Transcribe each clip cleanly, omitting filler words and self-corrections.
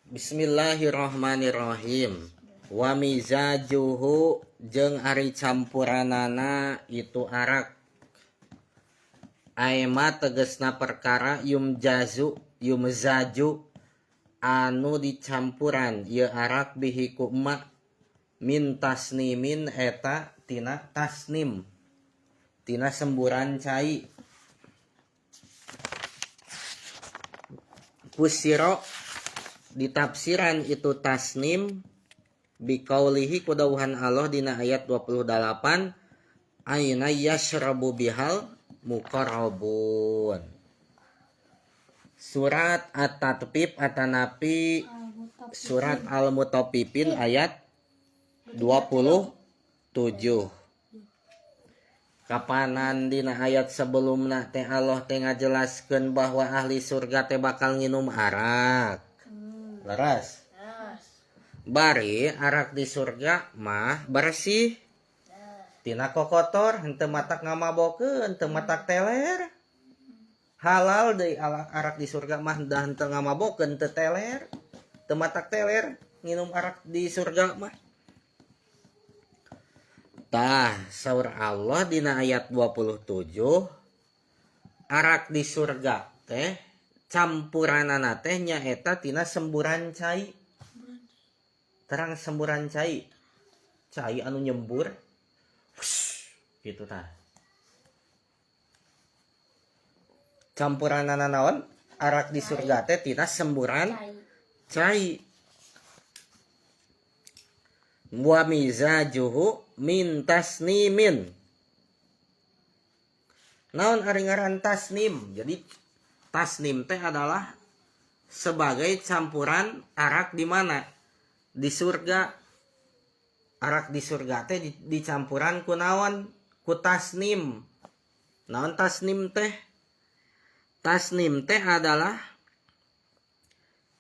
Bismillahirrahmanirrahim. Wa mizajuhu jeung ari campuranana itu arak. Aema tegesna perkara yumjazu yumzaju anu dicampuran ieu arak bihi ku ma min tasnimin eta tina tasnim tina semburan cai. Kusiro ditafsiran itu tasnim biqaulihi kudawuhan Allah dina ayat 28 aina yashrabu bihal muqarrabun. Surat At-Tatfif atanapi surat Al-Mutaffifin ayat 27. Kapanan dina ayat sebelumna teh Allah teh ngajelaskeun bahwa ahli surga teh bakal nginum arak. Leres. Bari arak di surga mah bersih. Tina kokotor henteu matak ngamabokeun, henteu matak teler. Halal deui arak di surga mah dah henteu ngamabokeun, henteu teler. Teu matak teler nginum arak di surga mah. Tah saur Allah dina ayat 27 arak di surga teh campuranana teh nyaeta tina semburan cai. Terang semburan cai. Cai anu nyembur. Wush, gitu tah. Campuranana naon? Arak di surga teh tina semburan cai. Wa mizajuhu min tasnimin. Naon ari ngaran tasnim? Jadi tasnim teh adalah sebagai campuran arak di mana? Di surga. Arak di surga teh dicampuran ku naon? Ku tasnim. Naon tasnim teh? Tasnim teh adalah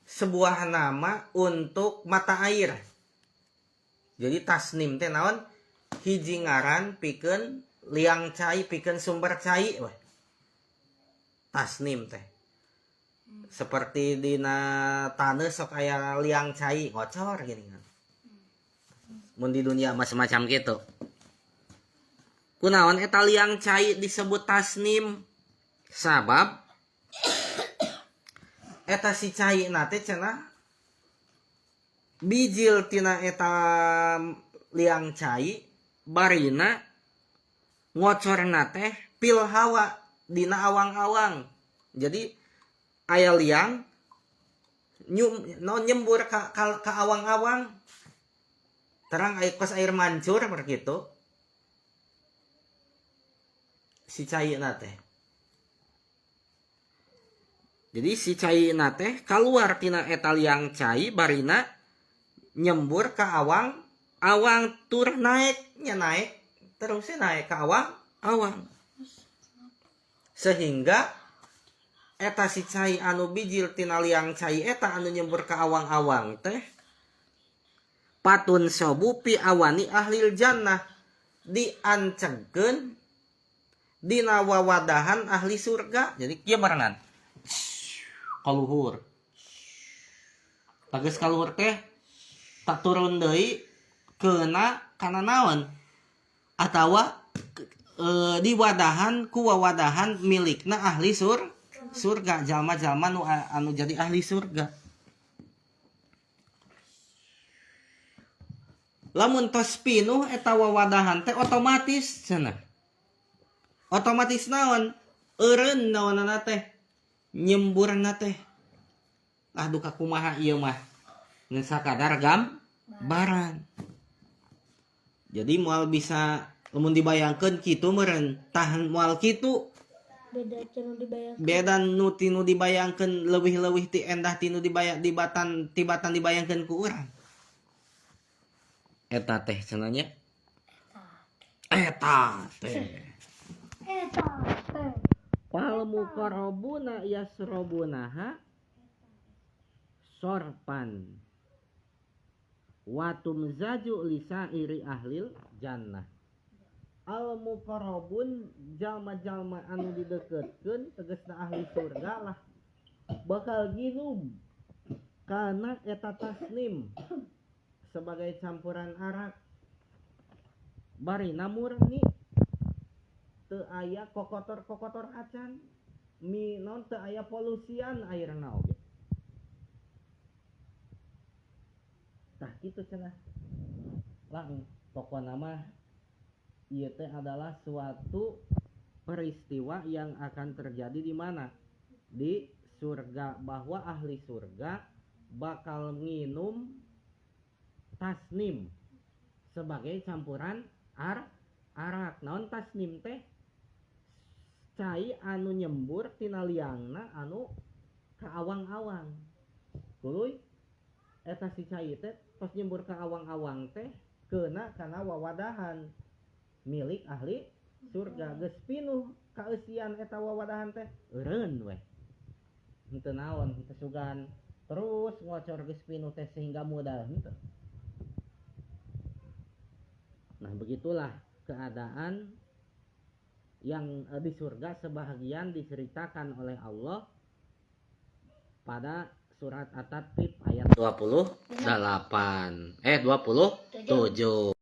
sebuah nama untuk mata air. Jadi tasnim teh naon? Hiji ngaran pikeun liang cai, pikeun sumber cai weh. Tasnim teh. Seperti dina taneuh sok aya liang cai ngocor gini kan. Mun di dunia mah semacam gitu. Kunaon eta liang cai disebut tasnim? Sabab eta si cai na teh cenah bijil tina eta liang cai barina ngocorna teh pil hawa dina awang-awang. Jadi aya liang nyembur ka awang-awang. Terang air kos air mancur begitu. Si cai na teh. Jadi si cai na teh keluar tina eta liang cai barina nyembur ke awang, awang tur naiknya naik terusnya naik ke awang, awang. Sehingga eta si cai anu bijil tina liang cai eta anu nyembur ke awang-awang teh patun sobu pi awani ahlil jannah diancegkeun dina wawadahan ahli surga. Jadi kieu marenan kaluhur. Bagus kaluhur teh tak turun deui keuna kana naon atawa diwadahan ku wawadahan milikna ahli surga, jalma-jalma anu jadi ahli surga. Lamun tos pinuh eta wawadahan teh otomatis cenah. Otomatis naon? Eureun naonana teh? Nyemburna teh. Ah duka kumaha ieu mah. Ngan sakadar gambaran. Jadi moal bisa lamun dibayangkeun kitu meureun tahan moal kitu. Beda tinu dibayangkeun. Beda nu tinu dibayangkeun leuwih-leuwih ti endah tinu dibayang dibatan tibatan dibayangkeun ku urang. Eta teh cenah nya. Eta teh. Eta teh. Fal muqarrabuna yasrabunaha sorpan wa tumzaju lisairi ahlil jannah. Al muqarrabun jalma-jalma anu dideketkeun tegasna ahli surga lah bakal nginum Karena eta tasnim sebagai campuran arak barina murni, teu aya kokotor-kokotor acan mi non, teu aya polusian airna oge. Tah, kitu cenah lang. Pokona mah ieu teh adalah suatu peristiwa yang akan terjadi di mana? Di surga, bahwa ahli surga bakal minum tasnim sebagai campuran arak. Naon tasnim teh? Cai anu nyembur tina liangna anu ka awang-awang. Tuluy eta si cai teh tos nyembur ka awang-awang teh keuna kana wawadahan milik ahli surga. Geus pinuh kaeusian eta wawadahan teh, eureun weh, henteu naon, henteu sugan terus ngocor geus pinuh teh sehingga modal henteu. Nah, begitulah keadaan yang di surga, sebahagian diceritakan oleh Allah pada surat At-Tatfif ayat 28, eh, 27.